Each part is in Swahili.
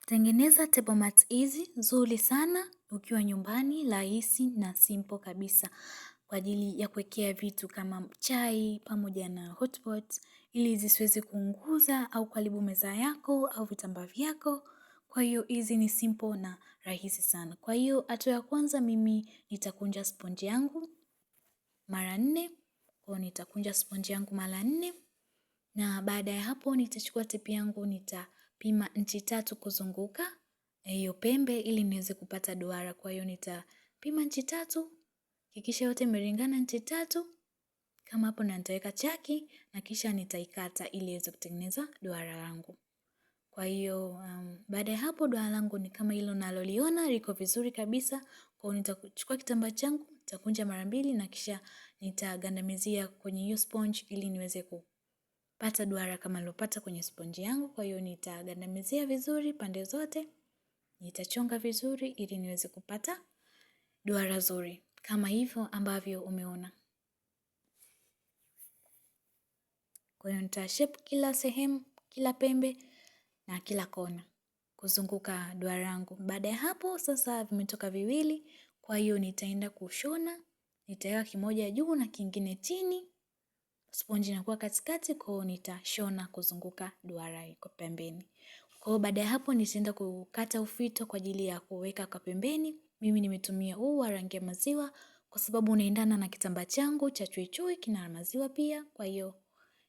Tengeneza table mat hizi nzuri sana ukiwa nyumbani, rahisi na simple kabisa kwa ajili ya kuwekea vitu kama chai pamoja na hotpot ili zisiweze kuunguza au kuharibu meza yako au vitambaa vyako. Kwa hiyo hizi ni simple na rahisi sana. Kwa hiyo hatua ya kwanza mimi nitakunja sponji yangu mara 4. Kwa hiyo nitakunja sponji yangu mara 4, na baada ya hapo nitachukua tepi yangu, nitapima nchi 3 kuzunguka hiyo pembe ili niweze kupata duara. Kwa hiyo nitapima nchi 3, hakikisha yote imelingana nchi 3 kama hapo, na nitaweka chaki na kisha nitaikata ili iweze kutengeneza duara langu. Kwa hiyo baada ya hapo duara langu ni kama hilo naloliona liko vizuri kabisa. Kwa hiyo nitachukua kitambaa changu, nitakunja mara 2 na kisha nitagandamizia kwenye hiyo sponge ili niweze kupata duara kama nilopata kwenye sponge yangu. Kwa hiyo nitagandamizia vizuri pande zote, nitachonga vizuri ili niweze kupata duara zuri kama hivyo ambavyo umeona. Kwa hiyo nitashape kila sehemu, kila pembe na kila kona kuzunguka duara langu. Baada ya hapo sasa vimetoka viwili, kwa hiyo nitaenda kushona, nitaweka kimoja juu na kingine chini. Sponge inakuwa katikati, kwa hiyo nitashona kuzunguka duara iko pembeni. Kwa hiyo baada ya hapo nitaenda kukata ufito kwa ajili ya kuweka kwa pembeni. Mimi nimetumia huu wa rangi ya maziwa kwa sababu unaendana na kitambaa changu cha chui chui, kina maziwa pia, kwa hiyo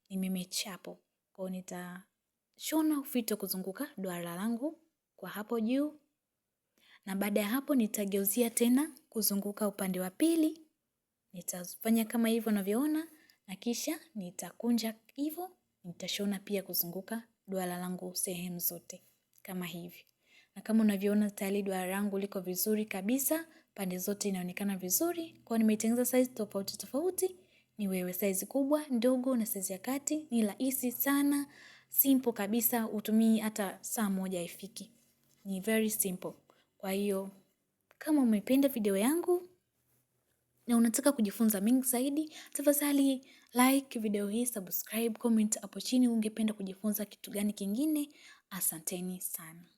nimematch hapo. Kwa hiyo nitashona ufito kuzunguka duara langu kwa hapo juu, na baada ya hapo nitageuzia tena kuzunguka upande wa pili. Nitafanya kama hivyo unavyoona, na kisha nitakunja hivyo, nitashona pia kuzunguka duara langu sehemu zote kama hivi. Na kama unavyoona tayari duara langu liko vizuri kabisa, pande zote inaonekana vizuri. Kwa hiyo nimetengeneza size tofauti tofauti, ni wewe size kubwa, ndogo na size ya kati. Ni rahisi sana, simple kabisa, utumii hata saa moja haifiki. Ni very simple. Kwa hiyo kama umependa video yangu na unataka kujifunza mengi zaidi, tafadhali like video hii, subscribe, comment hapo chini ungependa kujifunza kitu gani kingine. Asanteni sana.